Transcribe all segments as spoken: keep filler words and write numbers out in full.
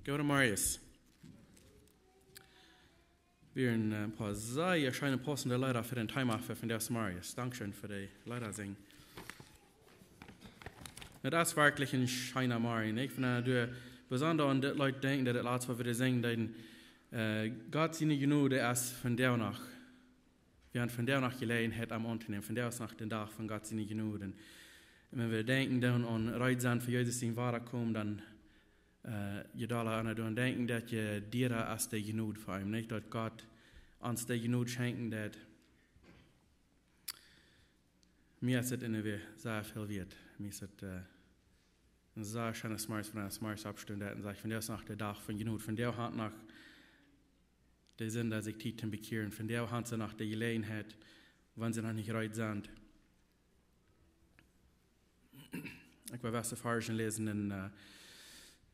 Goodemorjes. Wieren, äh, een poa sea scheene paussende Leeda fa dän Thema fa vondoag zemorjes. Dankscheen fa de Leeda sinjen. Daut es werkjlich een scheena Morjen. Ekj funk, äh, doa besonda aun dit Leet denkjen, daut daut latste, waut wie sinjen, daut, äh, Gott siene Jnod es vondoag noch. Wie haben vondoag noch Jeläajenheit am auntonämen. Vondoag es noch de Dach von Gott siene Jnod. Un wan wie denkjen dan aun reed sennen fa Jesus sien Wadakomen, dan, äh, je dolla wie doaraun denkjen, daut je diera es de Jnod fa am, nich? Daut Gott ons de Jnod schenkjen deed. Mie es et enne Wäaj sea väl wieet. Mie es et, äh, een sea scheenet Morjes, wan eena zemorjes oppstonen deit un sajcht, vondoag es noch de Dach von Jnod. Vondoag haben noch de Sinda sikj Tiet to bekjieren. Vondoag haben see noch de Jeläajenheit, wan see noch nich reed sent. Ekj well waut Varzen läsen en, äh,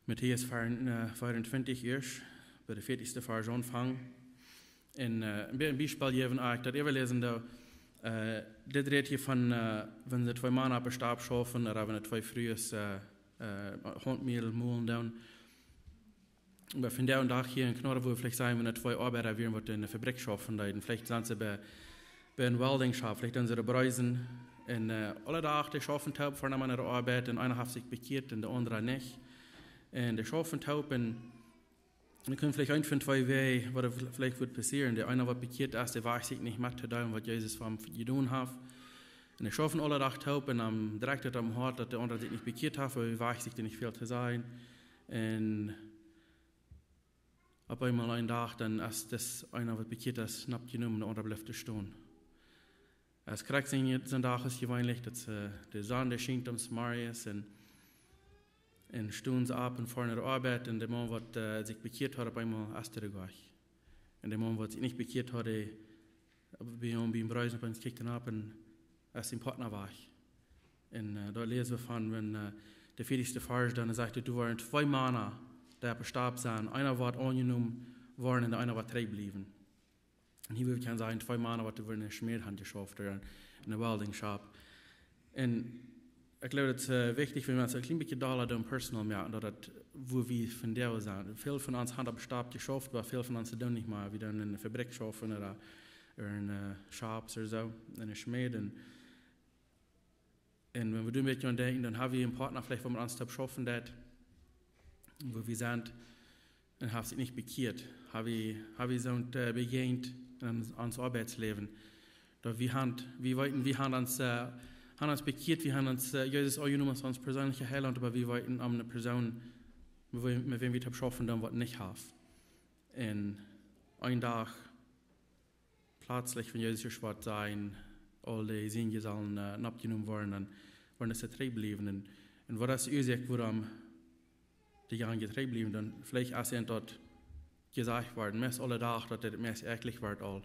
Matäus vea-, äh, veeauntwintich ieescht, bie dän vieetichsten Varsch aunfangen. Un, äh, een Be-, een Biespel jäwen, aus ekj daut äwaläsen doo, äh, dit rät hia von, äh, wan see twee Mana opp Stab schaufen, ooda wan twee Frues, äh, äh, Hauntmäl molen doonen. Oba vondoag dän Dach hia en Knorr, wua veleicht sent, wan twee Oabeida wieren, waut enne Fabrikj schaufen deeden. Veleicht sent see bie, bie een Welding Shop, veleicht sent see de Brusen. Un, äh, aule Dach, dee schaufen toop, foaren mau no de Oabeit, un eena haft sikj bekjieet un de aundra nich. Un dee schaufen toop un dan kaun veleicht eent von twee Wäaj, waut doa ve-, veleicht woat passieren. De eena, waut bekjieet es, dee wajcht sikj nich mettodeelen, waut Jesus fa am jedonen haft. Un dee schaufen aule Dach toop un dan drikjt et am Hoat, daut de aundra sikj nich bekjieet haft, oba hee wajcht sikj doa nich väl to sajen. Un opp eemol een Dach, dan es dis eena, waut bekjieet es, noppjenomen, de aundra blift stonen. Aus krakjt sien, sien Dach es jeweenlich, daut, äh, de Sonn, dee schient aum Zemorjes un, un stonen see opp un foaren no de Oabeit un de Maun, waut, äh, sikj bekjieet haud, opp eemol es dee wajch. Un de Maun, waut sikj nich bekjieet haud, dee, bie am, biem Brusen, opp eemol kjikjt hee opp un es sien Partner wajch. Un, äh, doa läsen wie von, wan, äh, de vieetichste Varsch dan sajcht, doa woaren twee Mana, dee opp Stab sent, eena woat aunjenomen woaren un de eena woat trigj bliewen. Un hia wudd ekj kjennen sajen, twee Mana, waut doa enne Schmäd haben jeschauft, ooda enne Welding Shop. Un ekj jleew, daut es, äh, wichtich, wan wie ons een kjlien bät dolla doonen personal moaken, daut daut, wua wie vondoag sent. Väl von ons haben opp Stab jeschauft, oba väl von ons doonen nich mea. Wie doonen enne Fabrikj schaufen ooda, ooda enne, äh, Shops ooda soo, enne Schmäd. Un un wan wie doa een bät aun denkjen, dan haben wie een Partner veleicht, waut met ons toop schaufen deit, wua wie sent, un haft sikj nich bekjieet. Haben wie, haben wie soont, äh, bejäajent en ons, ons Oabeitsläwen. Daut wie haben, wie weeten, wie haben ons, äh, haben ons bekjieet, wie haben ons, äh, Jesus aunjenomen aus ons perseenlicha Heilaunt, oba wie weeten aun eene Persoon, met wäm, met wäm wie toop schaufen doonen, waut nich haft. Un een Dach pletslich, wan Jesus ieescht woat sajen, aul dee Sienje sellen, äh, noppjenomen woaren, dan woaren see trigj bliewen. Un, un waut es de Uasoak, wuarom dee Jungen trigj bliewen? Dan veleicht es an daut jesajcht worden, meist aule Dach, daut et meist ekjlich woat aul.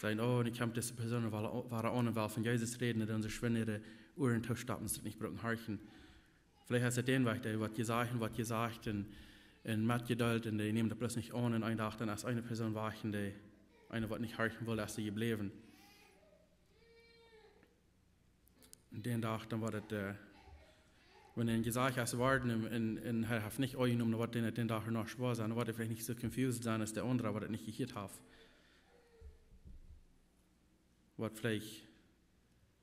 Sajen, oh, nu kjemt dise Persoon, wua, wua aun un well von Jesus räden, un dan see schwind äare Uaren toostoppen, daut see nich brucken horchen. Veleicht es et een Wajch, dee woat jesajcht un woat jesajcht un, un metjedeelt un dee nämen daut bloos nich aun. Un een Dach dan es eene Persoon wajch un dee, eena, waut nich horchen wull, es dee jebläwen. Un dän Dach dan woat et, äh, wan een jesajcht es worden un, un, un hee haft nich aunjenomen, dan woat dän, dän Dach noch schwoa sennen, dan woat hee veleicht nich soo confused sennen aus de aundra, waut et nich jehieet haft. Waut veleicht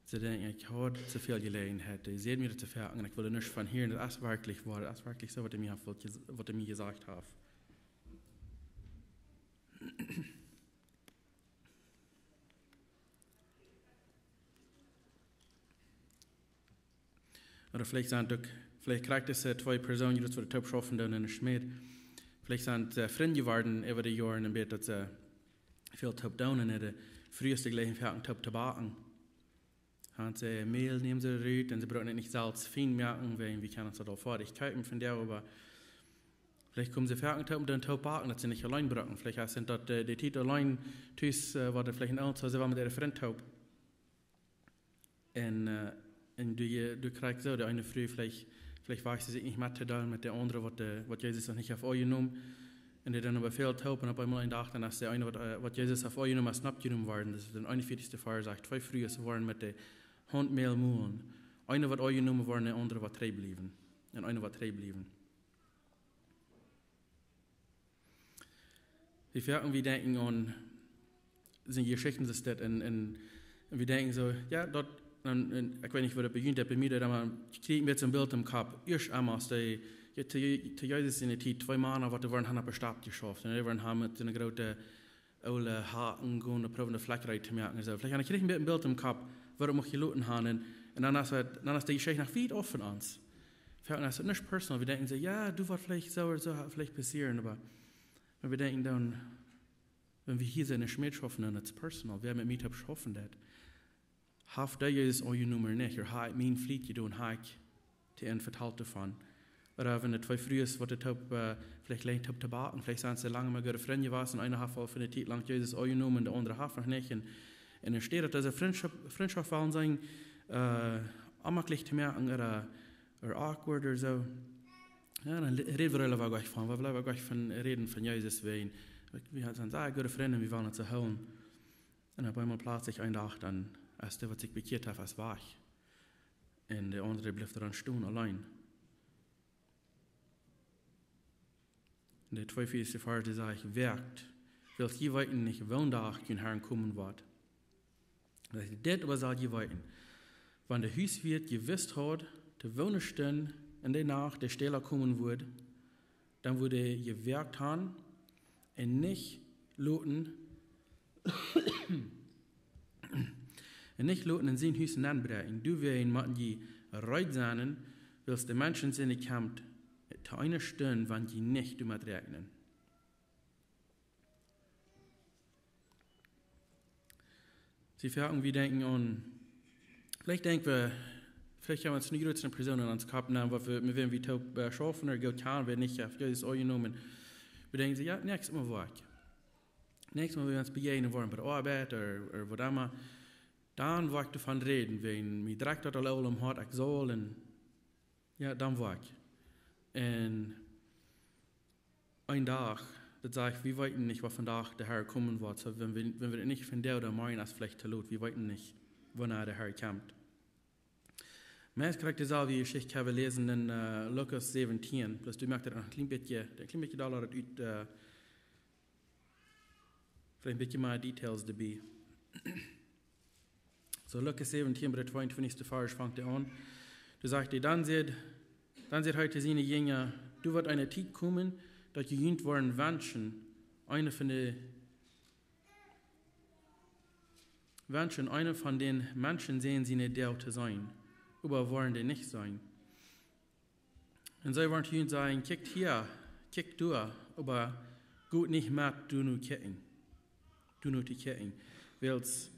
see denkjen, ekj haud too väl Jeläajenheit. Dee säd mie daut too väl un ekj wull nuscht von hieren. Daut es werkjlich woa. Daut es werkjlich soo, waut hee mie haft, waut je-, waut hee mie jesajcht haft. Ooda veleicht sent uk, veleicht kjrieen dise twee Persoonen, dee doa toop schaufen doonen enne Schmäd. Veleicht sent see Frind jeworden äwa de Joaren un bät daut see väl toop doonen un äare Frues jlikjen foaken toop to backen. Haben see Mäl, nämen see rut un see brucken et nich selfst fein moaken, wiels wie kjennen ons daut aul foadich kjeepen von doa, oba veleicht komen see foaken toop un doonen toop backen, daut see nich auleen brucken. Veleicht es daut, äh, de Tiet auleen tus, äh, waut veleicht een Elren soo, see woaren met äare Frind toop. Un, äh, un du, du kjrichst soo, de eene Fru, veleicht, veleicht wajcht see sikj nich mettodeelen met de aundre, waut, äh, waut Jesus noch nich haft aunjenomen. Un dee dan oba väl toop un opp eemol een Dach, dan es de eene, waut, äh, waut Jesus haft aunjenomen, es noppjenomen worden. Daut es dän eenunvieetichsten Varsch, sajcht, twee Frues woaren met de Hauntmäl molen. Eene woat aunjenomen woaren, de aundre woat trigj bliewen. Un eene woat trigj bliewen. Wie foaken, wie denkjen aun, sent Jeschichten, daut es dit, un, un, un wie denkjen soo, jo, daut, un, un ekj weet nich, woo daut bie junt, daut bie mie, daut emma, ekj kjrie een bät een Bilt em Kopp, ieescht emol, aus dee, jo, to, to Jesus siene Tiet, twee Mana, waut doa wieren, han opp de Stap jeschauft, un dee wieren, han met soone groote, oole Haken, gonen, proowen de Flakj rein to moaken, un soo. Veleicht han ekj een bät een Bilt em Kopp, woo daut mucht jeloten haben, un, un dan es daut, dan es dee Jeschicht noch wiet auf von ons. Foaken es daut nich personal, wie denkjen soo, jo, du, waut veleicht soo ooda soo, veleicht passieren, oba, oba wie denkjen dan, wan wie hia sent, nich mea schaufen, dan es personal. Wäa met mie toop schaufen deit, haft dee Jesus aunjenomen nich? Ooda ha ekj mien Fliet jedonen, ha ekj to an vetalt doavon? Ooda wan de twee Frues, waut de toop, äh, veleicht leent toop to backen, veleicht sent see lang mol goode Frind jewast, un eena haft aul fa eene Tiet lang Jesus aunjenomen, un de aundre haft noch nich. Un, un enne Städ daut dise Frintschoft, Frintschoft wellen sennen, äh, onjemaklich to moaken, ooda, ooda awkward ooda soo. Jo, dan le-, räd wie doa leewa nich von. Wie wellen leewa nich von räden von Jesus wäajen. Wie, wie sent sea goode Frind, wie wellen daut soo hoolen. Un opp eemol pletslich een Dach, dan es dee, waut sikj bekjieet haft, es wajch. Un de aundre blift dan stonen auleen. Un de tweeunvieetjste Varsch, dee sajcht: Woakt, wiels jie weeten nich, woon Dach jun Harn komen woat. Daut dit oba sell jie weeten: Wan de Huswieet jewist haud, to woone Stund enne Nacht de Stäla komen wudd, dan wudd hee jewoakt haben un nich loten, un nich loten en sien Hus nenbräakjen. Doawäajen motten jie reed sennen, wiels de Menschensän kjemt to eene Stund, wan jie nich doamet räakjnen. See, foaken, wie denkjen aun, veleicht denkj wie, veleicht ha wie eene groote Persoon en ons Kopp, no, waut wie, met wäm wie toop, äh, schaufen ooda goot kjanen, wäa nich, äh, Jesus aunjenomen. Wie denkjen soo, jo, näakjstet Mol woa ekj. Näakjstet Mol, wan wie ons bejäajnen woaren bie de Oabeit ooda, ooda waut emma, dan woa ekj doavon räden, wan mie drekjt daut aul aul em Hoat, ekj saul, un jo, dan woa ekj. Un een Dach, daut sajcht, wie weeten nich, waut vondoag de Har komen woat. Soo, wan wie, wan wie nich vondoag doa motten, es veleicht to lot. Wie weeten nich, wanea de Har kjemt. Meist krakjt deeselwje Jeschicht ha wie jeläsen en, äh, Lukas säwentieen. Plus du moakst daut een kjlien bät, een kjlien bät dolla daut ut, äh, veleicht een bät mea Details doabie. Soo, Lukas säwentieen, bie de tweeuntwintichste Varsch fangt hee aun. Doa sajcht hee: Dan säd, dan säd hee to siene Jinja: Doa woat eene Tiet komen, daut jie junt woaren wenschen, eene von de, wenschen, eene von dän Menschensän siene Doag to seenen, oba woaren dee nich seenen. Un see woaren to junt sajen: Kjikjt hia, kjikjt doa, oba got nich met doano kjikjen. Doano to kjikjen. Wiels,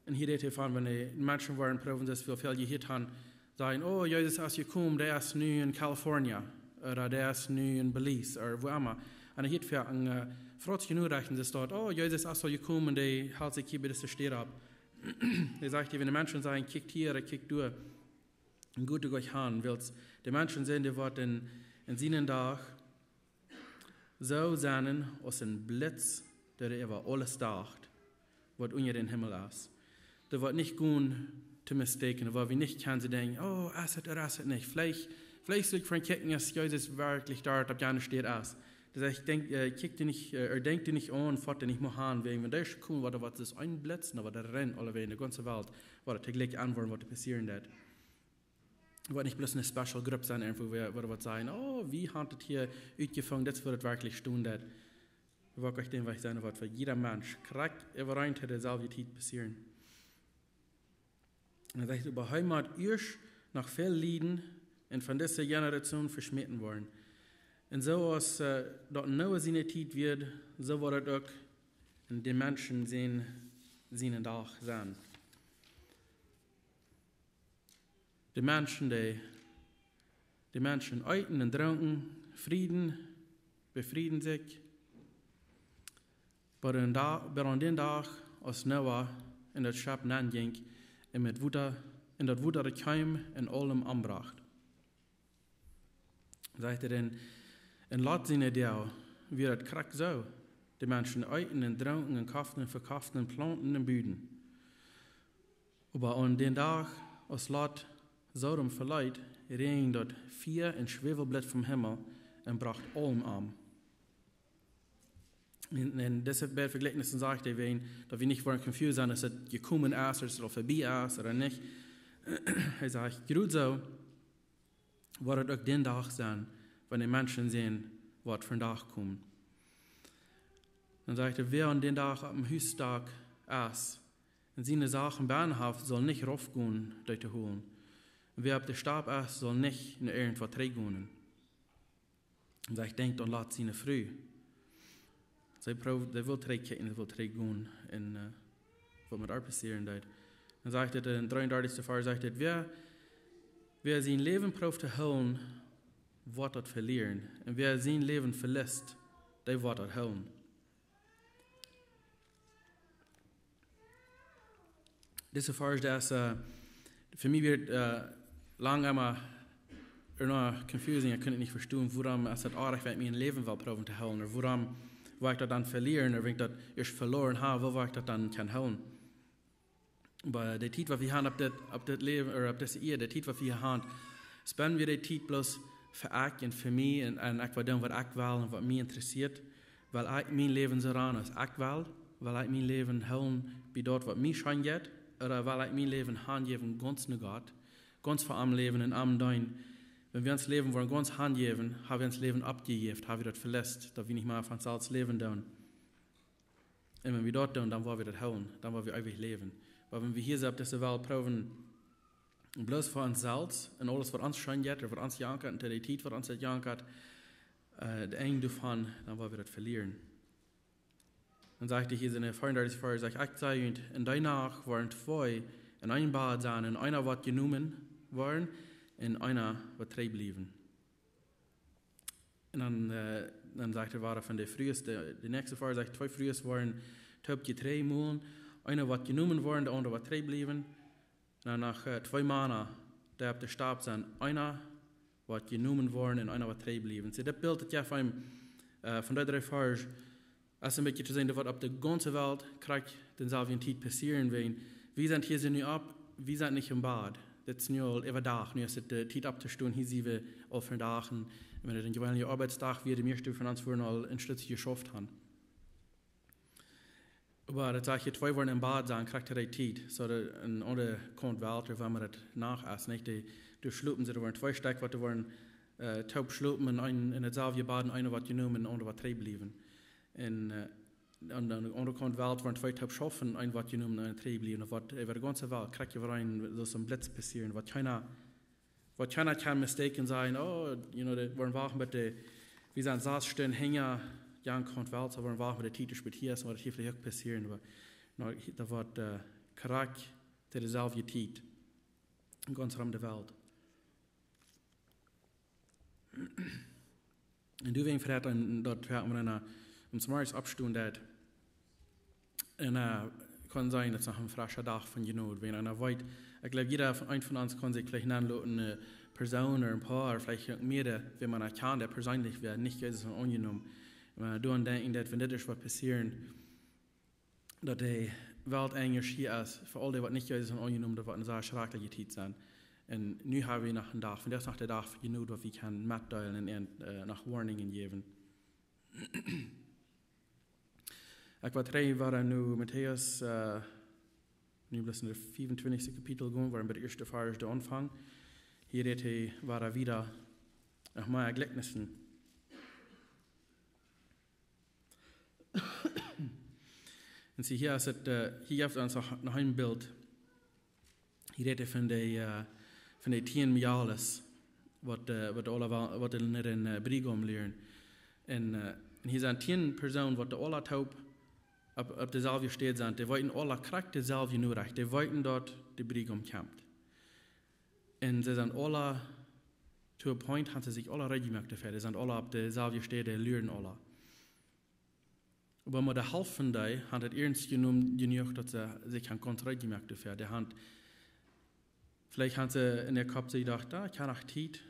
un hia rät hee von, wan de Menschen woaren proowen, daut väl, väl jehieet haben, sajen: Oh, Jesus es jekomen, dee es nu en California, ooda dee es nu en Belize, ooda wua emma. Un hee hieet väl, äh, Frues jenuach, un see sajcht: Oh, Jesus es aul jekomen, dee helt sikj hia bie dise Städ opp. Hee sajcht, wan de Menschen sajen: Kjikjt hia, ooda kjikjt doa, un got junt goot aun, wiels de Menschensän, dee woat en, en sienen Dach soo sennen aus een Blitz, dee äwa aules dacht, waut unja dän Himmel es. Dee woat nich gonen to mistaken, wua wie nich kjennen denkjen: Oh, es et ooda es et nich? Veleicht, veleicht sull ekj veleicht kjikjen, aus Jesus werkjlich doa opp jane Städ es. Daut ekj denkj, äh, kjikj dee nich, äh, ooda denkj dee nich aun, foat dee nich mea aun, wäajen wan dee es jekomen, woat, woat daut een Blitz, dan woat et rein aule Welt, de gaunze Welt, woat et toojlikj aunwoaren, waut doa passieren woat. Woat nich bloos eene special Grupp sennen, irjentwua, wäa, wäa woat sajen: Oh, wie haben daut hia utjefungen, dit es, woo daut werkjlich stonen deit. Woat ekj dän Wajch sennen, woat fa jieda Mensch krakjt äwareen to deeselwje Tiet passieren. Un hee sajcht: Oba hee mott ieescht noch väl lieden un von dise Generation veschmäten woaren. Un soo aus, äh, daut en Noah siene Tiet wia, soo woat et uk en dän Menschensän sienen Dach sennen. De Menschen, dee, de Menschen eeten un drunken, frieden, befrieden sikj. Bat aun Da-, bat aun dän Dach, aus Noah en daut Schepp nenjinkj un met Wota, un daut Wota kjeem un aulem ombrocht. Sajcht hee dan: En Lot siene Doag wia et krakjt soo. De Menschen eeten un drunken un koften un vekoften un plaunten un buden. Oba aun dän Dach, aus Lot Sodom veleet, räajend daut Fia un Schwäwelblit vom Himmel un brocht aulem om. En, en dise beid Vejlikjnisen sajcht hee, wan, daut wie nich woaren confused sennen, aus et jekomen es, aus et aul verbie es, ooda nich. Hee sajcht, jrod soo woat et uk dän Dach sennen, wan de Menschensän woat vondoag komen. Dan sajcht hee, wäa aun dän Dach oppem Husdak es, un siene Sachen bennen haft, saul nich raufgonen, dee to holen. Un wäa opp de Stap es, saul nich no irjentwaut trigjgonen. Un sajcht, denkjt aun Lot siene Fru. See proowd, see wull trigjkjikjen, see wull trigjgonen. Un, äh, waut met äa passieren deed. Dan sajcht et em dreeundartichsten Varsch, sajcht et, wäa, wäa sien Läwen prooft to hoolen, woat daut velieren. Un wäa sien Läwen veliest, dee woat daut hoolen. Dise Varsch, daut es, äh, fa mie wia et, äh, lang emma noch confusing. Ekj kunn et nich vestonen, wuarom es et oajch, wan ekj mien Läwen well proowen to hoolen. Ooda wuarom woa ekj daut dan velieren, ooda wan ekj daut ieescht veloaren hab, woo woa ekj daut dan kjennen hoolen. Oba de Tiet, waut wie haben opp dit, opp dit Läwen, ooda opp dise Ieed, de Tiet, waut wie haben, spenden wie de Tiet bloos fa ekj un fa mie un, un ekj woa doonen, waut ekj well un waut mie interessieet? Well ekj mien Läwen soo rannen, aus ekj well? Well ekj mien Läwen hoolen bie daut, waut mie scheen jeit? Ooda well ekj mien Läwen hanjäwen gaunz no Gott, gaunz fa am läwen un am deenen? Wan wie ons Läwen woaren gaunz hanjäwen, hab wie ons Läwen oppjejäft, hab wie daut veliest, daut wie nich mea von selfst läwen doonen. Un wan wie daut doonen, dan woa wie daut hoolen, dan woa wie eewich läwen. Oba wan wie hia soo opp dise Welt proowen, bloos fa ons selfst un aules, waut ons scheen jeit, ooda waut ons jankat, un de Tiet, waut ons daut jankat, äh, de Enj doavon, dan woa wie daut velieren. Dan sajcht hee hia en de veeundartichste Varsch, sajcht, ekj saj junt, en dee Nacht woaren twee en een Bad sennen, un eena woat jenomen woaren, un eena woat trigj bliewen. Un dan, äh, dan sajcht hee wada von de Frues, de, de näakjste Varsch sajcht, twee Frues woaren toop jetrennt, eena woat jenomen woaren, de aundre woat trigj bliewen. Un dan noch, äh, twee Mana, dee opp de Stap sent, eena woat jenomen woaren un eena woat trigj bliewen. See, daut Bilt, daut jeft eenem, äh, von dee dree Varsch, es een bät to seenen, daut woat opp de gaunze Welt krakjt dee selwje Tiet passieren, wan wie sent hia soo nu opp, wie sent nich em Bad. Dit es nu aul äwadach, nu es et de Tiet opptostonen, hia sent wie aul vondoag. Un wan et een jeweenelja Oabeitsdach wia, de mieeschte von ons wudden aul een Stootje jeschauft haben. Oba daut sajcht hia, twee woaren em Bad sennen, krakjt to dee Tiet. Soo daut aun de aundre Kaunt Welt, wua mau daut Nacht es, nich? Dee, dee schlopen, see, doa woaren twee Stekj, waut doa woaren, äh, toop schlopen, un een en daut selwje Bad, un eena woat jenomen, un de aundre woat trigj bliewen. Un, äh, aun de aundre Kaunt Welt woaren twee toop schaufen, eena woat jenomen, un eena trigj bliewen. Daut woat äwa de gaunze Welt, krakjt äwa een, soo aus een Blitz passieren. Waut kjeena, waut kjeena kaun mistaken sennen, oh, you know, dee woaren wachten, bat dee, wie sent sas Stunden hinja, jo, Kaunt Welt, soo woaren wachten, bat de Tiet es, bat hia es, woat hia veleicht uk passieren, oba, no, daut woat, äh, krakjt to de selwje Tiet. Gaunz rom de Welt. Un du, wan veleicht een, daut veleicht mau eena, äh, aum Morjes oppstonen deit. Un, äh, kaun sennen, daut es noch een frescha Dach von Jnod. Wan eena weet, ekj jleew, jieda von, eena von ons kaun sikj veleicht aun eene Persoon ooda een poa, ooda veleicht uk mea, wäa eena kjant, dee persenlich wia nich Jesus aunjenomen. Wan eena doaraun denkjt, daut wan dit es, waut passieren, daut de Welt enjelsch hia es, fa aul dee, waut nich Jesus aunjenomen, daut woat eene sea schrakjliche Tiet sennen. Un nu hab wie noch een Dach, vondoag es noch de Dach von Jnod, waut wie kjennen metdeelen un, äh, noch Warnungen jäwen. Ekj woa trigj woaren no Matäus, äh, nu bloos en daut fiefuntwintichste Kapitel gonen, wua wie bie daut ieeschte Varsch aunfangen. Hia rät hee wada wieda, noch mea Jlikjnisen. Un see, hia es et, äh, hia jeft ons noch, noch een Bilt. Hia rät hee von de, äh, von de tieen Mejales, waut, äh, waut aula wa-, waut en, en, äh, Briegaum lieren. Un, äh, un hia sent tieen Persoonen, waut aula toop opp, opp deselwje Städ sent. Dee weeten aula krakjt deselwje Norecht. Dee weeten, daut de Briegaum kjemt. Un see sent aula, to a point, haben see sikj aula reed jemoakt doafäa. Dee sent aula opp deselwje Städ, dee lieren aula. Oba mau de Halft von dee haben et iernst jenomen, jenuach, daut see sikj haben gaunz reed jemoakt doafäa. Dee haben, veleicht haben see en äa Kopp jedocht, ah, ekj hab noch Tiet,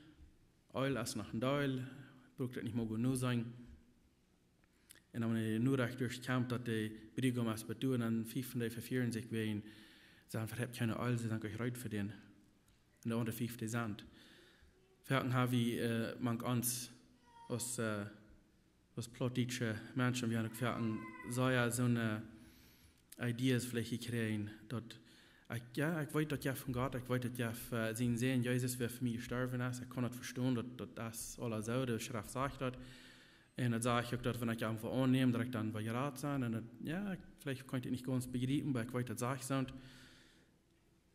Eelj es noch een Deel, bruck daut nich mau jenuach sennen. Un dan, wan de Norecht derchkjemt, daut de Briegaum es bie doa, un dan fief von dee vefieren sikj, wäajen see haben kjeene Eelj, see sent nich reed fa dän. Un de aundre fief, dee sent. Foaken hab wie, äh, mank ons aus, äh, Aus plautdietsche Menschen, wie haben uk foaken sea soone Ideas veleicht jekjräajen, daut ekj, jo, ekj weet daut jo von Gott, ekj weet daut jo, äh, sien Sän Jesus, wäa fa mie jestorwen es, ekj kaun daut vestonen, daut, daut es aula soo, de Schreft sajcht daut. Un daut saj ekj uk, daut wan ekj am aunnäm, daut ekj dan wada jerat sie. Un daut, jo, ekj, veleicht kaun ekj daut nich gaunz bejriepen, oba ekj weet daut sajcht soo.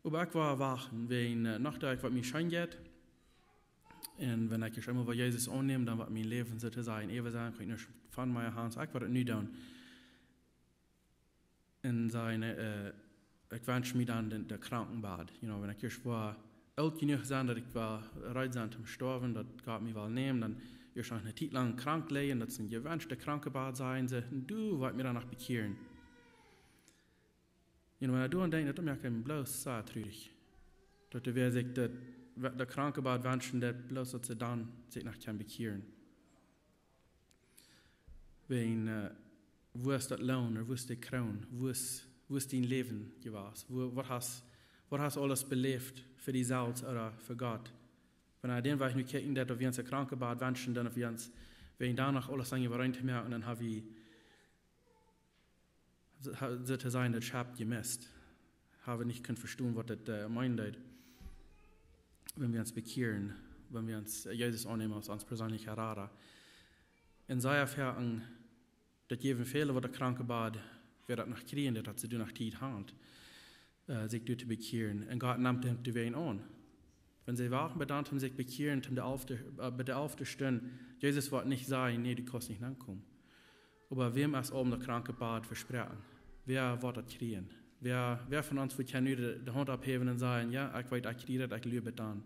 Oba ekj woa wachten, wäajen, äh, noch daut ekj waut mie scheen jeit. Un wan ekj ieescht eemol wada Jesus aunnäm, dan woat mien Läwen soo to sajen äwa sennen, kaun ekj nich von mie han, soo ekj woa daut nu doonen. Un sajen, äh, ekj wensch mie dan de, de Krankenbad. You know, wan ekj ieescht woa oolt jenuach sie, daut ekj woa reed sie toom stoawen, daut Gott mie well nämen, dan ieescht noch eene Tiet lang krank lijen, daut es een jewenschte Krankenbad, sajen see, un dan woa ekj mie dan noch bekjieren. You know, wan ekj doaraun denkj, daut moakt mie bloos sea trurich. Daut wäa sikj daut, daut Krankenbad wenschen, daut bloos daut see dan sikj noch kjennen bekjieren. Wäajen, äh, wua es daut Loon, ooda wua es de Kroon, wua es, wua es dien Läwen jewast? Wua, waut hast, waut hast aules beläft fa die selfst ooda fa Gott? Wan wie dän Wajch nu kjikjen, daut wie ons een Krankenbad wenschen, dan wie ons, wan wie dan noch aules aun äwareen to moaken, dan hab wie, soo, soo to sajen, daut Schepp jemist. Hab wie nich kunt vestonen, waut daut, äh, meenen deed. Wan wie ons bekjieren, wan wie ons, äh, Jesus aunnämen aus ons perseenlicha Rada. Un sea foaken, daut jäwen väle, waut daut Krankenbad, wäa daut noch kjrieen, daut see doa noch Tiet haben, äh, sikj doa to bekjieren. Un Gott nemt an doawäajen aun. Wan see wachten bat dan toom sikj bekjieren, toom de alfte, äh, bie de alfte Stund, Jesus woat nich sajen, nä, du kaust nich aunkomen. Oba wäm es aul daut Krankenbad vesproaken? Wäa woat daut kjrieen? Wäa, wäa von ons woat nu de, de Haunt oppheewen un sajen, jo, ekj weet, ekj kjrie daut, ekj jleew daut dan?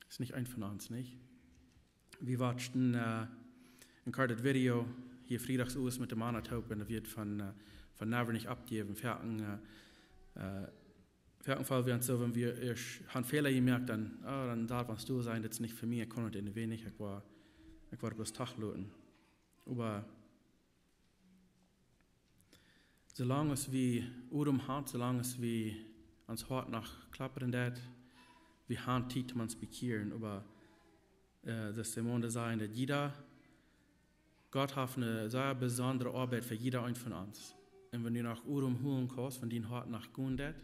Es nich eena von ons, nich? Wie watchten, äh, een kortet Video hia friedachs owes met de Mana toop, un daut wia von, äh, von never nich oppjäwen. Foaken, äh, äh, foaken fält wie ons soo, wan wie ieescht haben Fäla jemoakt, dan, oh, dan darf ons doa sennen, daut es nich fa mie, ekj kaun daut enne Welt nich, ekj woa, ekj woa bloos tachloten. Oba soo lang aus wie Odem haben, soo lang aus wie ons Hoat noch kloppen deit, wie haben Tiet, om ons bekjieren. Oba, äh, daut es de Moonde sajen, daut jieda, Gott haft eene sea besondre Oabeit fa jieda eenen von ons. Un wan du noch Odem holen kaust, wan dien Hoat noch gonen deit,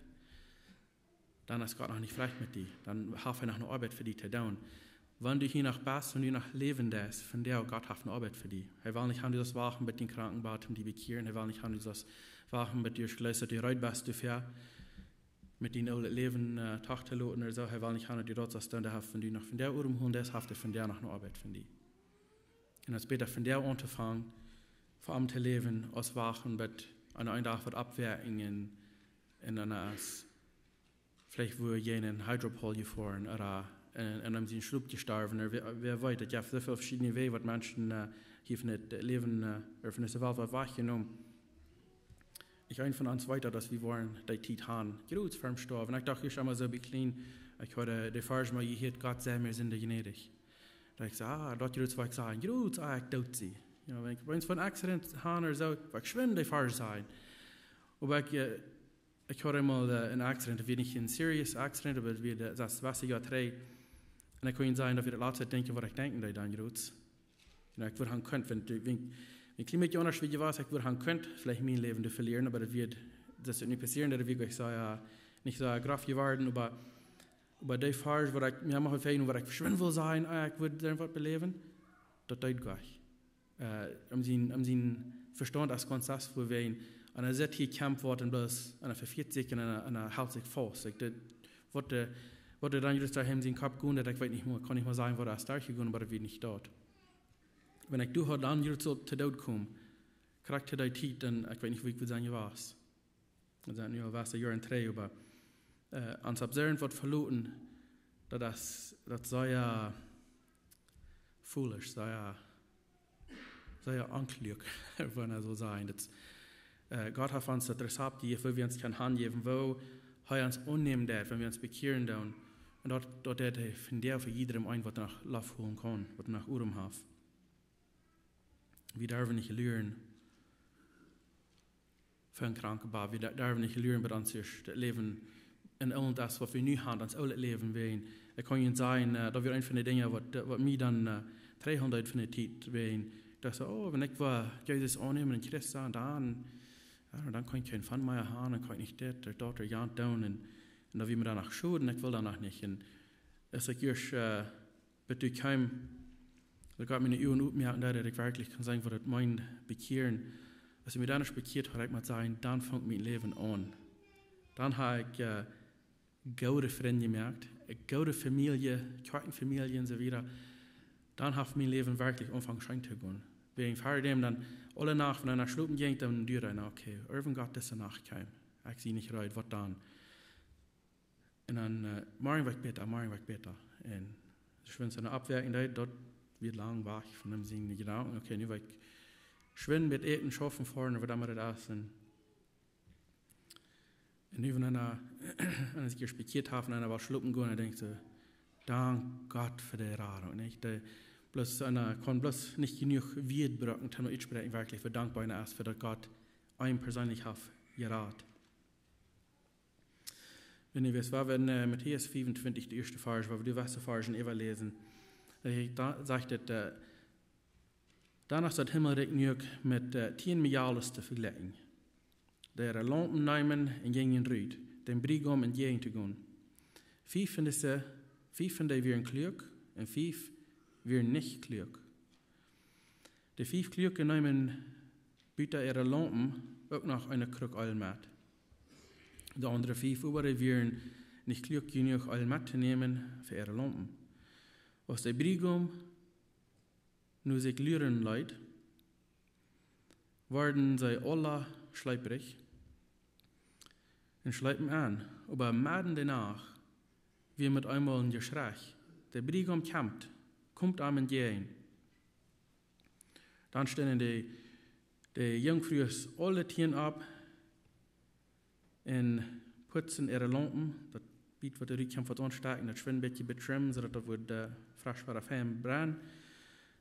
dan es Gott noch nich foadich met die. Dan haft hee noch eene Oabeit fa die to doonen. Wan du hia noch best, wan du noch läwen deist, von doa, Gott haft eene Oabeit fa die. Hee well nich haben, du sust wachten bat dien Krankenbad, om die bekjieren. Hee well nich haben, du sust wachten bat du schließlich reed best doafäa, met dien oolet Läwen, äh, tachloten ooda soo. Hee well nich haben, daut du daut sust doonen, hee haft von die noch von doa Odem holen deist, haft hee von doa noch eene Oabeit fa die. Un daut es bäta von doa auntofangen, fa am to läwen, aus wachten bat eena een Dach woat oppwoaken un, un dan es veleicht wua jie en Hydropole jefoaren, ooda en, en eenem sien Schlopp jestorwen, ooda wäa, wäa weet, daut jeft soo väl veschiedne Wäaj, waut Menschen, äh, hia von daut Läwen, äh, ooda von dise Welt woat wajchjenomen. Ekj, eena von ons weet daut, daut wie woaren dee Tiet haben, jrods verm Stoawen. Ekj docht ieescht emma soo bie kjlien, ekj haud de, de Varsch mol jehieet, Gott sei mir Sünde gnädig. Daut ekj säd, ah, daut jrods, waut ekj säd, jrods, ah, ekj doot sie. You know, wan ekj, wan ekj een Accident hab ooda soo, woa ekj schwind dee Varsch sajen. Oba ekj, äh, ekj haud eemol, äh, een Accident, daut wia nich een serious Accident, oba daut wia de, daut wia een Joa trigj. Un ekj kaun junt sajen, daut wia daut latste Dinkj, waut ekj denkjen deed dan jrods. You know, ekj wudd haben kunt, wan, wan, wan ekj kjlien bät aundasch wia jewast, ekj wudd haben kunt, veleicht mien Läwen to velieren, oba daut wia, daut es nich passieren, daut wia, ekj säd, jo, nich soo groff jeworden, oba, oba dee Varsch, waut ekj, jo, mach ekj, waut ekj schwind wull sajen, ah, ekj wudd dan waut beläwen, daut deed ekj. Äh, om sien, om sien Vestaunt aus Konzess fa wäajen, un hee sitt hia, kjamft waut un bloos, un hee vefieet sikj un hee, un hee helt sikj faust. Ekj, daut, waut de, waut de dan jrods doa en sien Kopp jinkj, daut ekj weet nich mea, kaun nich mea sajen, waut doa es derchjegonen, oba daut wia nich doot. Wan ekj doa haud dan jrods soo to Doot komen, krakjt to dee Tiet, dan ekj weet nich, wua ekj wudd sennen jewast. Daut sent nu aul waut Joaren trigj, oba, äh, ons opp soo waut veloten, daut es, daut es sea foolish, sea, sea onkluak, wan eena soo sajen. Daut, äh, Gott haft ons daut Rezept jejäft, woo wie ons kjennen hanjäwen, woo hee ons aunnämen deit, wan wie ons bekjieren doonen. Un daut, daut deit hee von doa fa jiedrem een, waut noch Loft holen kaun, waut noch Odem haft. Wie derwen nich luren fa een Krankenbad. Wie de-, derwen nich luren, bat ons ieescht daut Läwen en oolt es, waut wie nu haben, ons oolet Läwen wäajen. Ekj kaun junt sajen, äh, daut wia eent von de Dinja, waut, waut mie dan, äh, trigjhoolen deed von de Tiet wäajen, Daut see, oh, wan ekj woa Jesus aunnämen un Christ sennen, dan, jo, dan kaun ekj kjeen Fun mea haben, dan kaun ekj nich dit, daut, daut, daut, jant doonen. Un, un daut wia mie dan noch schod un ekj well dan noch nich. Un aus ekj ieescht, äh, bat doa kjeem, daut Gott miene Uagen opmoaken deed, daut ekj werkjlich kunn seenen, waut daut meent, bekjieren. Aus ekj mie dan ieescht bekjieet haud, ekj mott sajen, dan funk mien Läwen aun. Dan haud ekj, äh, goode Frind jemoakt, goode Famielje, Kjoakjenfamielje un soo wieda. Dan haud mien Läwen werkjlich aunjefongen scheen to gonen. Wäajen ver däm dan aule Nacht, wan eena schlopen jinkj, dan denkjt eena, okay, irjent Gott dise Nacht kjemt. Ekj sie nich reed, waut dan? Un dan, äh, morjen woa ekj bäta, morjen woa ekj bäta. Un soo schwind eena oppwoaken deed, daut wia lang wajch von däm siene Jedanken. Okay, nu woa ekj schwind met Äten schaufen foaren, ooda waut emma daut es. Un Un nu, wan eena, wan eena sikj ieescht bekjieet haft, wan eena well schlopen gonen, dan denkjt eena, dank Gott fa de Radunk, nich? De, bloos, eena kaun bloos nich jenuach Wieed brucken, om uttospräakjen, werkjlich, woo dankboa eena es fa daut Gott eenem perseenlich haft jerat. Wan jie wellen, wua wie en, äh, Matäus fiefuntwintich, de ieeschte Varsch, wua wie de ieeschte Varsch äwaläsen, äh, doa sajcht et, äh, dan es daut Himmelrikj nu uk met, äh, tieen Mejales to vejlikjen, dee äare Laumpen neemen un jinjen rut, däm Briegaum entjäajen to gonen. Fief von dise, fief von dee wieren kluak un fief wieren nich kluak. De fief Kluake neemen buta äare Laumpen uk noch eene Kruck Eelj met. De aundre fief oba, dee wieren nich kluak jenuach, Eelj mettonämen fa äare Laumpen. Aus de Briegaum nu sikj luaren leet, worden see aula schleprich un schleepen en. Oba medden de Nacht wia met eemol een Jeschrei: De Briegaum kjemt, komt am entjäajen. Dan stunden de, de Junkfrues aule tieen opp un putzten äare Laumpen, daut Bilt waut doa rut kjeem, waut aunstoaken, daut schwind een bät betrimmen, soo daut daut wudd, äh, fresch wada fein brennen.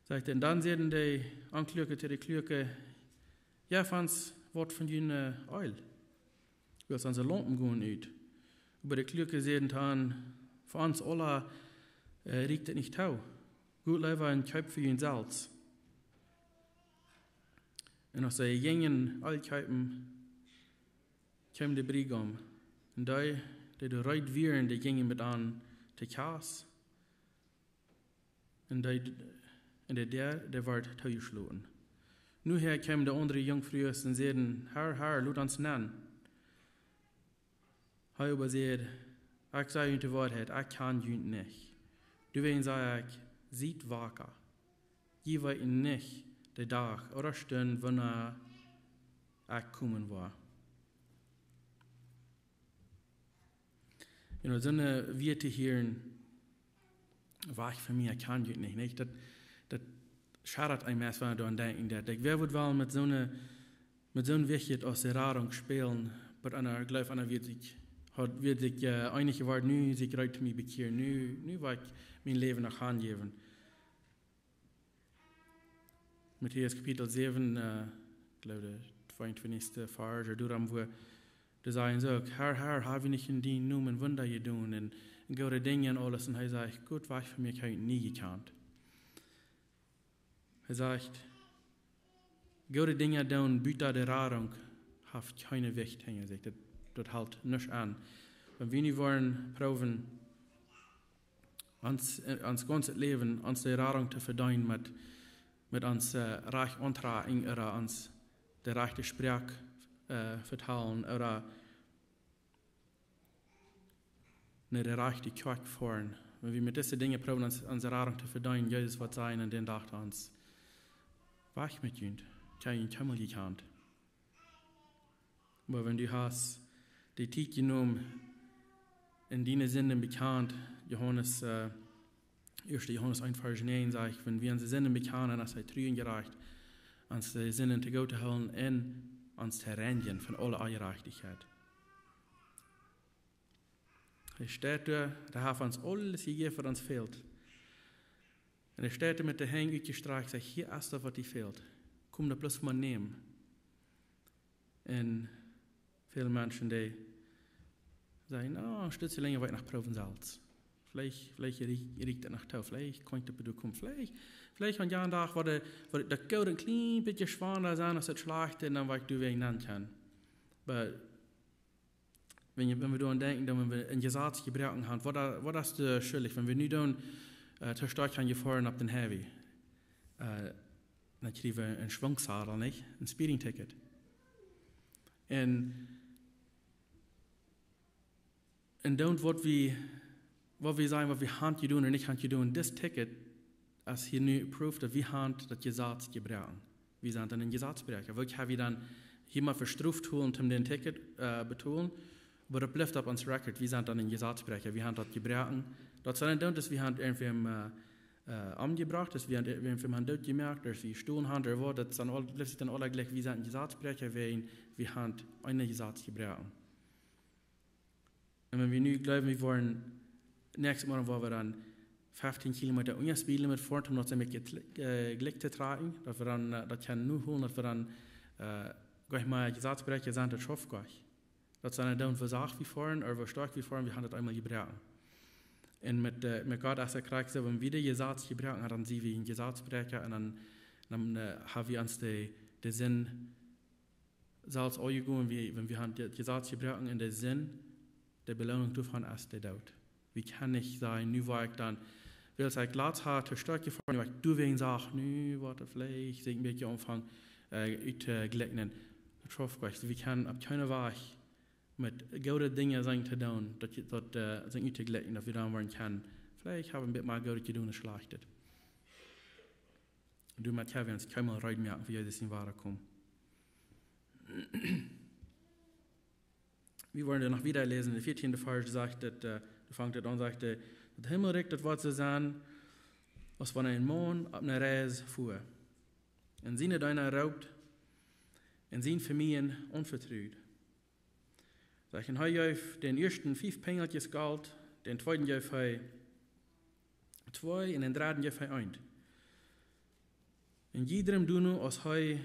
Sajcht et, un dan säden de Onkluake to de Kluake: Jeff ons waut von jun, äh, Eelj. Wiels onse Laumpen gonen ut. Oba de Kluake säden dan: Fa ons aula, äh, rieekjt et nich too. Got leewa un kjeept fa junt selfst. Un aus see jinjen Eelj kjeepen, kjeem de Briegaum. Un dee, dee doa reed wieren, dee jinjen met an to Kjast. Un dee, un de Däa, dee wort toojeschloten. Nu hia kjeemen de aundre Junkfrues un säden: Herr, Herr, lot ons nenn. Hee oba säd: Ekj saj junt de Woarheit, ekj kjan junt nich. Doawäajen saj ekj: Siet waka. Jie weeten nich dän Dach ooda Stund, wanea ekj komen woa. You know, soone Wieed to hieren, wajch von mie, ekj kjan junt nich, nich? Daut, daut schadat eenem meist, wan eena doaraun denkjen deit. Ekj, wäa wudd woll met soone, met soon Wichtjet aus de Radunk spälen, oba eena jleeft, eena woat sikj, haud, woat sikj, äh, eenich jeworden, nu sie ekj reed toom mie bekjieren, nu, nu well ekj mien Läwen aun Gott jäwen. Matäus Kapitel säwen, äh, ekj jleew, de tweeuntwintichste Varsch, doa wua dee sajen soo: Herr, Herr, hab wie nich en dienen Nomen Wunda jedonen un, un goode Dinja un aules? Un hee sajcht: Goot wajch von mie, ekj hab junt nie jekjant. Hee sajcht, goode Dinja doonen buta de Radunk haft kjeene Wicht hinja sikj. Daut, daut helt nuscht aun. Wan wie nu woaren proowen, ons, äh, ons gaunzet Läwen, ons de Radunk to vedeenen met, met ons, äh, rajcht auntrakjen ooda ons de rajchte Sproak, äh, vetalen ooda no de rajchte Kjoakj foaren. Wan wie met dise Dinja proowen, ons, onse Radunk to vedeenen, Jesus woat sajen aun dän Dach to ons: Wajch met junt, ekj hab junt kjeenmol jekjant. Oba wan du hast de Tiet jenomen un diene Sinden bekjant, Johanes, äh, ieeschte Johanes eent Varsch näajen sajcht: Wan wie onse Sinden bekjanen, es hee tru un jerajcht, ons de Sinden to goot to hoolen un ons to reinjen von aule Onjerajchtichkjeit. Hee steit doa, hee haft ons aules jejäft, waut ons fält. Un hee steit doa met de Henj utjestrakjt, sajcht: Hia es daut, waut die fält. Komm daut bloos mau nämen. Un väl Menschen, dee sajen: Oh, Stootje lenja woa ekj noch proowen selfst. Veleicht, veleicht rieekjt, rieekjt daut noch too. Veleicht kaun ekj doa komen. Veleicht, veleicht aun dän Dach woat, woat daut goot een kjlien bät schwanda sennen aus daut schlajchte, un dan woa ekj doawäajen nenn kjennen. Oba wan, wan wie doaraun denkjen, dan wan wie een Jesaz jebroaken haben, waut, waut es doa schuldich, wan wie nu dan, äh, to stoakj haben jefoaren opp dän Highway? Äh, dan kjrie wie een Schwungschadel, nich? Een Speeding Ticket. Un, un dan waut wie, waut wie sajen, waut wie haben jedonen ooda nich haben jedonen, dit Ticket es hia nu Proof, daut wie haben daut Jesaz jebroaken. Wie sent dan een Jesazbräakja. Woo kjenn wie dan hia mau fa Strof tolen, om dän Ticket, äh, betolen? Oba daut blift opp ons Record. Wie sent dan een Jesazbräakja. Wie haben daut jebroaken. Daut sent dan, daut wie haben irjentwäm, äh, äh, omjebrocht, daut wie haben irjentwäm doot jemoakt, daut wie jestolen haben, ooda waut, daut sent aul, blift dan aula jlikj, wie sent een Jesazbräakja, wäajen wie haben een Jesaz jebroaken. Un wan wie nu jleewen, wie woaren näakjstet Mol, woa wie dan feftieen Kilometa unja Speedlimit foaren, om daut een bät jl-, äh, jlikj to trakjen, daut wie dan, äh, daut kjennen nu hoolen, daut wie dan, äh, jlikj mau Jesazbräakja sent, daut schauft jlikj. Daut sent dan, woo sacht wie foaren, ooda woo stoakj wie foaren, wie haben daut eemol jebroaken. Un met, äh, met Gott es daut krakjt soo, wan wie daut Jesaz jebroaken haben, dan sent wie een Jesazbräakja un dan, dan, äh, haben wie ons de, de Sind selfst aunjegonen, wie, wan wie haben daut Jesaz jebroaken, un de Sind, de Beloonunk doavon es de Doot. Wie kjennen nich sajen, nu woa ekj dan, wiels ekj latst haud to stoakj jefoaren, nu woa ekj doawäajen sajen, nu woat et veleicht sikj een bät aunfangen, äh, uttoglikjen. Daut schauft nich. Wie kjennen opp kjeenen Wajch met goode Dinja sennen to doonen, daut je, daut, äh, sennen uttoglikjen, daut wie dan woaren kjennen, veleicht haben wie een bät mea Goodet jedonen aus Schlajchtet. Doamet kjenn wie ons kjeenmol reed moaken fa Jesus sien Wadakomen. Wie woaren dan noch wieda läsen, en dän vieetieenden Varsch sajcht daut, äh, doa fangt et aun, sajcht et, daut Himmelrikj, daut woat soo sennen, aus wan een Maun opp eene Reis fua. Un siene Deena roopt un sien Vemieejen aunvetrut. Sajcht, un hee jeef dän ieeschten fief Pinjelkjes Golt, dän tweeden jeef hee twee un dän dredden jeef hee eent. Un jiedrem doano, aus hee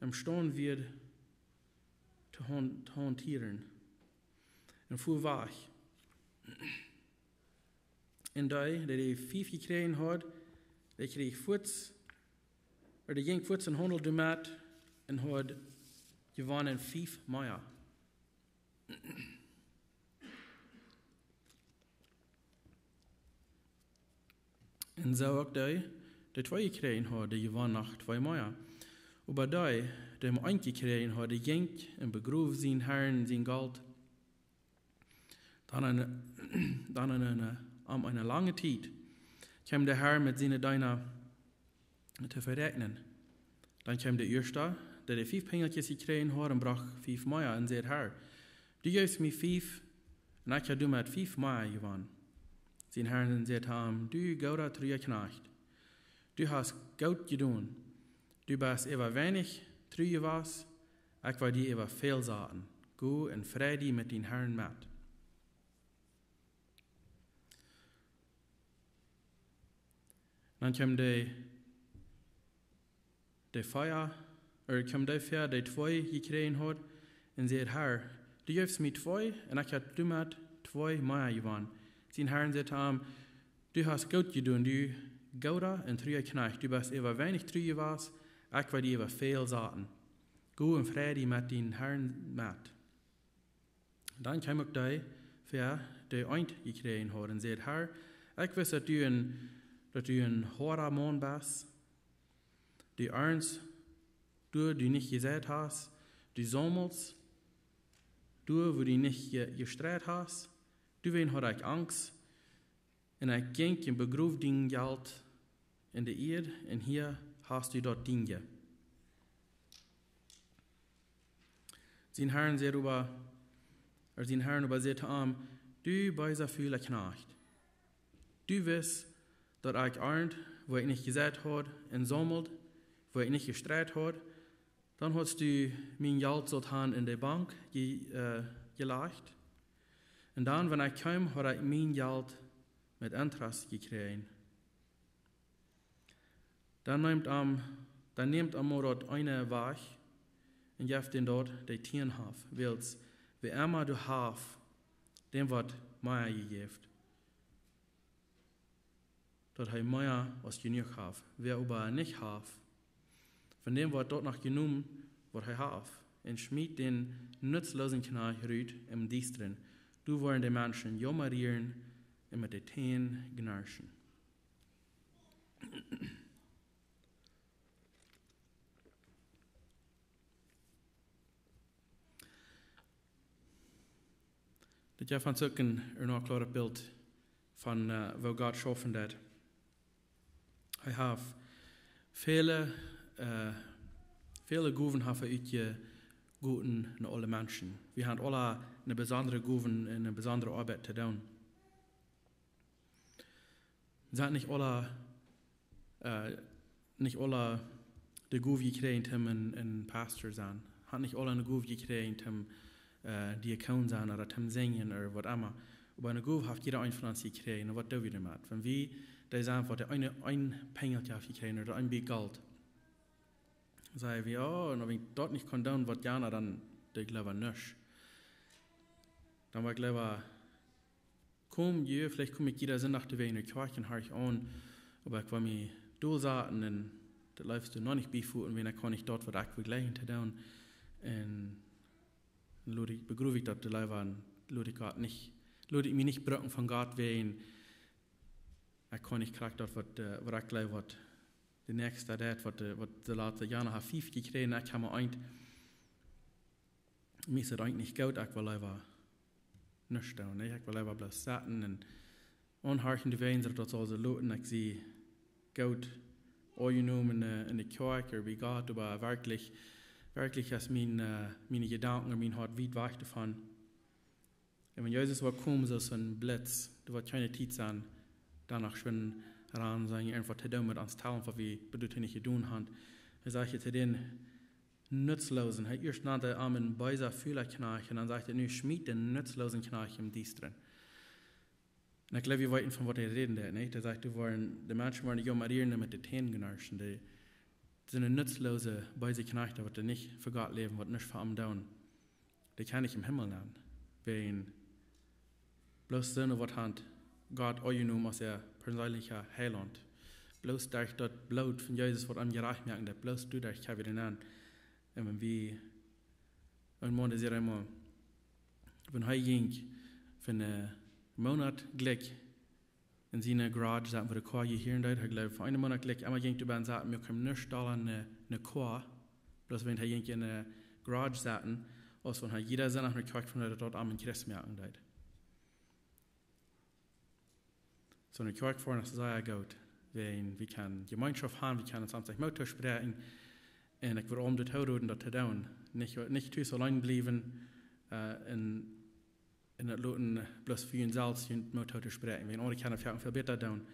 emstaund wia to han-, to hantieren. Un fua wajch. Un dee, dee dee fief jekjräajen haud, dee kjrieech fuaz, ooda dee jinkj fuaz un haundeld doamet un haud jewonnen fief mea. Un soo uk dee, dee twee jekjräajen haud, dee jewonnen noch twee mea. Oba dee, dee mau eent jekjräajen haud, dee jinkj un begroof sienen Harn sien Golt. Dan en, dan en, äh, om eene lange Tiet kjeem de Har met siene Deena to veräakjnen. Dan kjeem de ieeschta, dee dee fief Pinjelkjes jekjräajen haud, un brocht fief mea un säd: "Har, du jeefst mie fief, un ekj hab doamet fief mea jewonnen." Sien Har säd to am: "Du gooda, trua Kjnajcht, du hast goot jedonen. Du best äwa weinich tru jewast, ekj woa die äwa väl saten. Go un frei die met dien Harn met." Dan kjeem de, de fea, ooda kjeem de fea, dee twee jekjräajen haud, un säd: "Har, du jeefst mie twee, un ekj hab doamet twee mea jewonnen." Sien Har säd to am: "Du hast goot jedonen, du gooda un trua Kjnajcht. Du best äwa weinich tru jewast, ekj woa die äwa väl saten. Go un frei die met dien Harn met." Dan kjeem uk dee fea, dee eent jekjräajen haud, un säd: "Har, ekj wist, daut du een, daut du een hoada Maun best. Du arnst, doa wua du nich jeseit hast, du saumelst, doa wua du nich je-, jestreit hast. Doawäajen haud ekj Angst, un ekj jinkj un begroof dien Jelt en de Ieed, un hia hast du daut dienje." Sien Har säd oba, ooda sien Har oba säd to am: "Du beesa, fula Kjnajcht. Du wist, daut ekj arnt, wua ekj nich jeseit haud, un saumeld, wua ekj nich jestreit haud. Dan haudst du mien Jelt sult han en de Bank je-, äh, jelajcht. Un dan, wan ekj kjeem, haud ekj mien Jelt met Interest jekjräajen." Dan nemt am, dan nemt am mau daut eene wajch un jeft dän daut, dee tieen haft, wiels wäa emma doa haft, däm woat mea jejäft. daut hee mea aus jenuach haft. Wäa oba nich haft, von däm woat daut noch jenomen, waut hee haft. Un schmiet dän nutzloosen Kjnajcht rut em Diestren. Doa woaren de Menschen jaumren un met de Täne gnarschen. Dit jeft ons uk een, een kloaret Bilt von, äh, woo Gott schaufen deed. Hee haft väle, äh, väle Gowen haft hee utjegoten no aule Menschen. Wie haben aule eene besondre Gow un eene besondre Oabeit to doonen. Sent nich aule, äh, nich aule de Gow jekjräajen om een, een Pastor sennen? Haben nich aule eene Gow jekjräajen om, äh, Diakon sennen ooda om sinjen ooda waut emma? Oba eene Gow haft jieda eena von ons jekjräajen. Un waut doo wie doamet? Wan wie dee sent, waut de eene een Pinjel haft jekjräajen ooda een bät Golt, saj wie: "Oh, un wan ekj daut nich kaun doonen waut jana, dan doo ekj leewa nuscht." Dan woa ekj leewa komen, jo, veleicht kom ekj jieda Sindach doawäajen no de Kjoakj un horch aun, oba ekj woa mie dolsaten un daut leefste noch nich biefoten, wan ekj kaun nich daut waut ekj well jleichen to doonen. Un lot ekj, begroow ekj daut leewa, lot ekj Gott nich, lot ekj mie nich brucken von Gott wäajen ekj kaun nich krakjt daut waut, äh, waut ekj jleew waut de näakjsta deit, waut, äh, waut de latste Joaren haft fief jekjräajen, ekj hab mau eent. Mie es daut eejentlich goot, ekj well leewa nuscht doonen, nä? Ekj well leewa bloos sitten un aunhorchen, dee wäajen daut, daut saul soo loten, ekj sie goot aunjenomen en de, en de Kjoakj ooda bie Gott, oba werkjlich, werkjlich es mien, äh, miene Jedanken un mien Hoat wiet wajch doavon. Un wan Jesus woat komen soo aus een Blitz, doa woat kjeene Tiet sennen, dan noch schwind rannen sennen, irjentwaut to doonen met ons Talent, waut wie bie doa nich jedonen haben. Hee sajcht to dän Nutzloosen, hee ieescht nand hee am een beesa, fula Kjnajcht, un dan sajcht hee: "Nu schmiet dän nutzloosen Kjnajcht em Diestren." Un ekj jleew, wie weeten von waut hee räden deit, nä? Hee sajcht, doa woaren, de Menschen woaren die jaumren un met de Täne gnarschen. Dee, dee sent nutzloose, beese Kjnajcht, waut doa nich fa Gott läwen, waut nuscht fa am doonen. Dee kjennen nich em Himmel nenn. Wäajen bloos soone waut haben Gott aunjenomen aus äa perseenlicha Heilaunt. Bloos derch daut Bloot von Jesus, waut am jerajcht moaken deed, bloos doaderch kjenn wie doa nenn. Un wan wie, een Maun, dee säd eemol, wan hee jinkj fa een Moonat jlikj en siene Garage sitten, wua de Koa jehieren deed. Hee jleewd, fa een Moonat jlikj emma jinkj doa bie sitten, mea kjeem nuscht aun aun de, de Koa. Bloos wan hee jinkj en de Garage sitten, aus wan hee jieda Sindach no de Kjoakj foaren deed, daut am een Christ moaken deed. Soo, no de Kjoakj foaren es sea goot. Wie, wie kjennen Jemeenschoft haben, wie kjennen ons aunstaunt Moot toospräakjen. Un ekj wudd aulem daut aunroden, daut to doonen. Nich, nich tus auleen bliewen, äh, un un daut loten bloos fa junt selfst junt Moot toospräakjen. Wäajen aundre kjennen daut väl bäta doonen.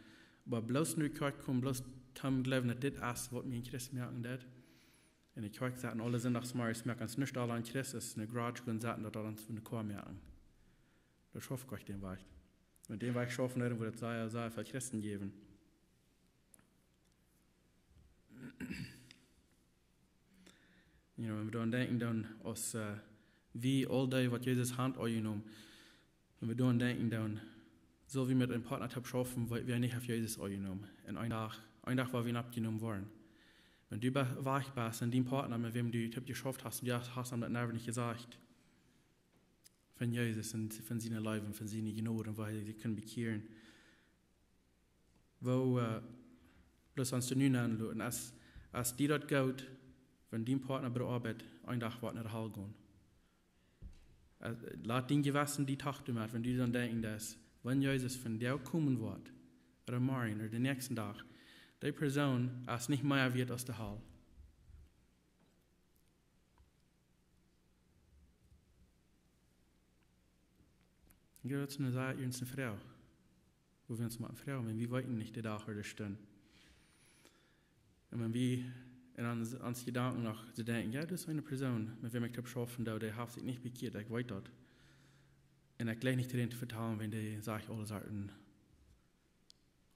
Oba bloos no de Kjoakj komen, bloos toom jleewen daut dit es waut mie een Christ moaken deit. En de Kjoakj sitten aule Sindachsmorjes, moakt ons nuscht aun Christ, es en de Garage gonen sitten, daut daut ons von de Koa moaken. Daut schauft Gott dän Wajch. Wan dän Wajch schaufen, dan wudd et sea, sea väl Christen jäwen. You know, wan wie doaraun denkjen, dan aus, äh, wie aul dee waut Jesus haben aunjenomen, wan wie doaraun denkjen, dan sell wie met een Partner toop schaufen, waut wie nich haben Jesus aunjenomen. Un een Dach, een Dach woa wie nich aunjenomen woaren. Wan du be-, wajch best un dien Partner, met wäm du toop jeschauft hast, un du hast, hast am daut noch nich jesajcht von Jesus un von siene Leew un von siene Jnod un woo hee sikj kunn bekjieren. Woo, äh, bloos ons to nu aunloten. Es, es die daut goot, wan dien Partner bie de Oabeit een Dach woat no de Hal gonen. Äh, lat dien Jewessen die Tag doamet, wan du dan denkjen deist, wan Jesus vondoag komen woat, ooda morjen, ooda dän näakjsten Dach, dee Persoon es nich mea wieet aus de Hal. Jo, daut es eene sea, eene Froag. Woo wie ons motten froagen, wan wie weeten nich dän Dach ooda de Stund. Un wan wie en ons, ons Jedanken noch soo denkjen, jo, daut es eene Persoon, met wäm ekj toop schaufen doo, dee haft sikj nich bekjieet, ekj weet daut. Un ekj jleich nich to dän to vetalen, wan dee sajcht aule Sachen,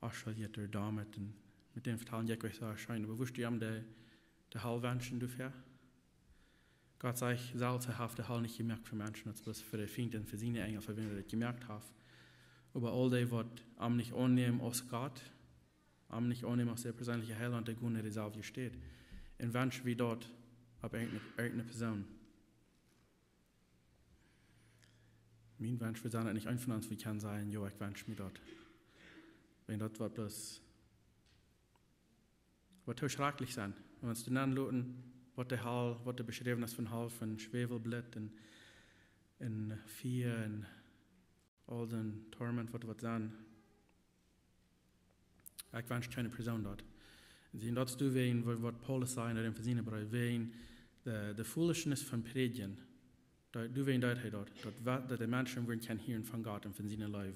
ach, soo jeit et doamet, un met dän vetalen jeit et soo scheen. Oba wurscht du am de, de Hal wenschen doafäa? Gott sajcht selfst, hee haft de Hal nich jemoakt fa Menschen, daut es bloos fa de Fiend un fa siene Enjel, fa wäm hee daut jemoakt haft. Oba aul dee, waut am nich aunnämen aus Gott, am nich aunnämen aus äa perseenlicha Heilaunt, dee gonen no deeselwje Städ. Un wensch wie daut opp irjent eene, irjent eene Persoon? Mien Wensch wudd sennen, daut nich een von ons wudd kjennen sajen: "Jo, ekj wensch mie daut." Wan daut woat bloos, woat too schrakjlich sennen. Wan wie ons doa nenloten, woat de Hal, woat doa beschräwen aus von Hal, von Schwäwelblit un, un Fia un aul dän Torment, waut, waut dan. Ekj wensch kjeene Persoon daut. Un see, daut es doawäajen, waut, waut Paulus säd en dän Efeesa Breef, wäajen de, de foolishness von prädjen. Doa, doawäajen deed hee daut, daut wa-, daut de Menschen wudden kjennen hieren von Gott un von siene Leew.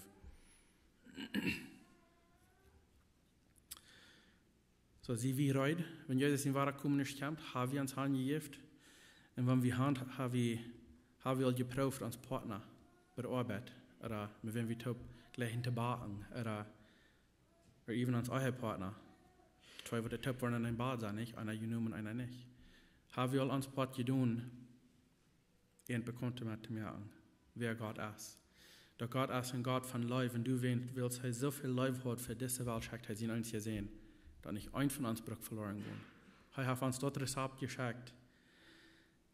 Soo, sie wie reed, wan Jesus sien Wadakomen es, kjemt, ha wie ons hanjejäft? Un wan wie han, ha wie, ha wie aul jeprooft ons Partner bie de Oabeit, ooda met wäm wie toop jlikjen to backen, ooda, ooda even ons Ehepartner? Twee, waut toop woaren en een Bad sennen, nich? Eena jenomen, eena nich. Ha wie aul ons Poat jedonen, an bekaunt met to moaken, wäa Gott es? Daut Gott es een Gott von Leew, un doawäajen, wiels hee soo väl Leew haud fa dise Welt, schekjt hee sienen eensjen Sän, daut nich een von ons brukt veloren gonen. Hee haft ons daut Rezapt jeschekjt,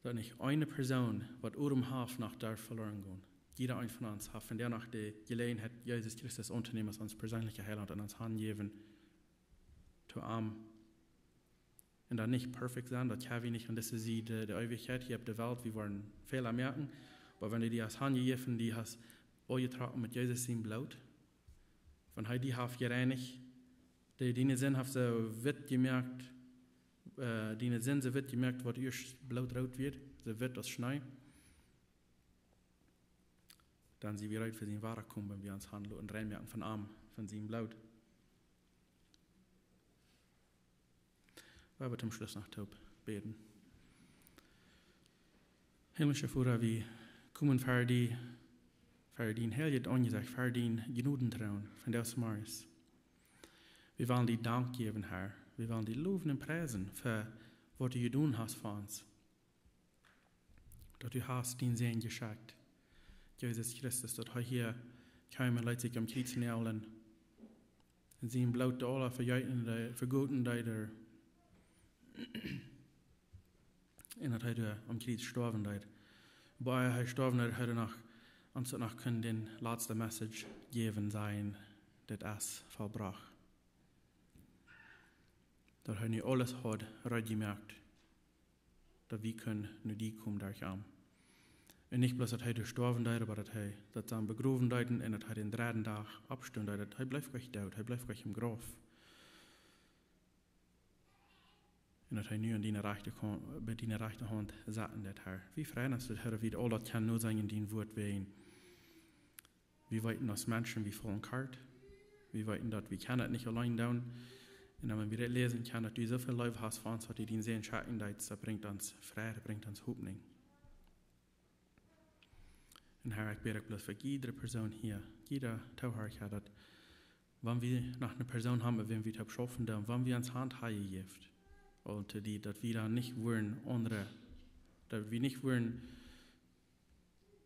daut nich eene Persoon, waut Odem haft, noch darf veloren gonen. Jieda een von ons haft vondoag noch de Jeläajenheit, Jesus Christus auntonämen aus ons perseenlicha Heilaunt un ons hanjäwen to am. Un dan nich perfekt sennen, daut ha wie nich aun dise Sied de Eewichkjeit hia opp de Welt, wie woaren Fäla moaken. Oba wan du die hast hanjejäft, die hast aunjetrocken met Jesus sien Bloot, wan hee die haft jereinicht, dee, diene Sind haft soo witt jemoakt, äh, diene Sind soo witt jemoakt, waut ieescht blootroot wia, soo witt aus Schnee, dan sie wie reed fa sien Wadakomen, wan wie ons hanloten rein moaken von am, von sien Bloot. Wie woaren toom Schluss noch toop bäden. Himmlischa Voda, wie komen ver die, ver dien heiljet Aunjesecht, ver dien Jnodentroon, vondoag zemorjes. Wie wellen die Dank jäwen, Herr. Wie wellen die lowen un priesen fa waut du jedonen hast fa ons. Daut du hast dienen Sän jeschekjt, Jesus Christus, daut hee hia kjeem un leet sikj aum Kjriez näajlen. Un sien Bloot aule vejeeten deed, vegoten deed, un daut hee doa aum Kjriez stoawen deed. Oba ea hee stoawen deed, haud hee noch, ons daut noch kunn dän latsten Message jäwen, sajen: "Dit es vollbrocht." Daut hee nu aules haud reed jemoakt, daut wie kunnen no die komen derch am. Un nich bloos daut hee doa stoawen deed, oba daut hee, daut see am begrowen deeden un daut hee dän dredden Dach oppstunt, daut hee bleef nich doot, hee bleef nich em Grauf. Un daut hee nu aun diene rajchte Haunt, bie diene rajchte Haunt sitten deit, Herr. Wie freien ons, Herr, daut wie aul daut kjennen noseenen en dien Wort, wäajen wie weeten aus Menschen, wie faulen kort. Wie weeten daut, wie kjennen et nich auleen doonen. Un dan, wan wie dit läsen kjennen, daut du soo väl Leew hast fa ons, daut du dienen Sän schekjen deetst, daut brinjt ons Fräd, daut brinjt ons Hopninj. Un Herr, ekj bäd uk bloos fa jiedre Persoon hia, jieda Toohiera, daut wan wie noch eene Persoon haben, met wäm wie toop schaufen doonen, wan wie ons Haunt haben jejäft, un to die, daut wie dan nich wudden aundre, daut wie nich wudden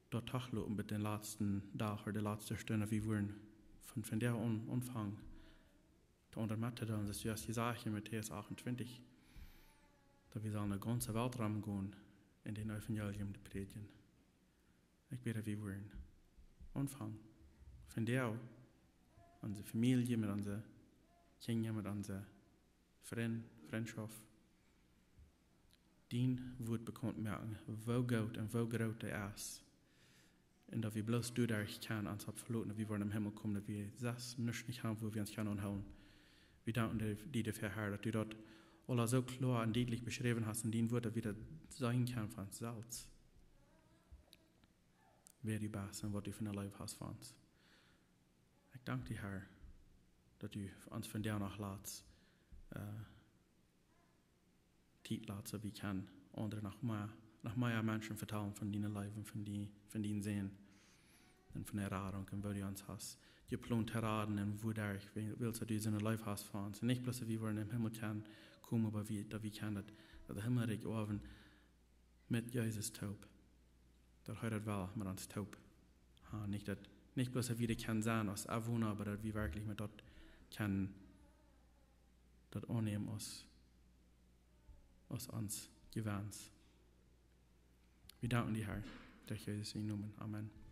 daut toloten bat dän latsten Dach ooda de latste Stund, daut wie wudden von, von doa aun aunfangen, de aundre met to deelen, soo aus du hast jesajcht en Matäus achtuntwintich, daut wie sellen de gaunze Welt romgonen un daut Evangelium to prädjen. Ekj bäd, daut wie wudden aunfangen, von doa, onse Famielje, met onse Kjinja, met onse Frind, Frintschoft, dien Wort bekaunt moaken, woo goot un woo groot dee es. Un daut wie bloos doaderch kjennen ons opp veloten, daut wie woaren em Himmel komen, daut wie sest nuscht nich haben, wua wie ons kjennen aunhoolen. Wie danken die, die doafäa, Herr, daut du daut aula soo kloa un dietlich beschräwen hast en dien Wort, daut wie daut seenen kjennen von ons selfst, wäa du best un waut du fa eene Leew hast fa ons. Ekj dank die, Herr, daut du ons vondoag noch latst, äh, Tiet latst, daut wie kjennen aundre noch mea, noch mea Menschen vetalen von diene Leew un von die, von dienen Sän un von de Radunk un woo du ons hast jeplont to raden un woo derch, wiels daut du soone Leew hast fa ons. Un nich bloos daut wie wudden em Himmel kjennen komen, oba wie, daut wie kjennen daut, daut Himmelrikj oawen met Jesus toop. Daut hee daut well met ons toop. Ha, nich daut, nich bloos daut wie daut kjennen seenen aus Enwona, oba daut wie werkjlich met daut kjennen daut aunnämen aus, aus ons Jewens. Wie danken die, Herr, derch Jesus sienen Nomen. Amen.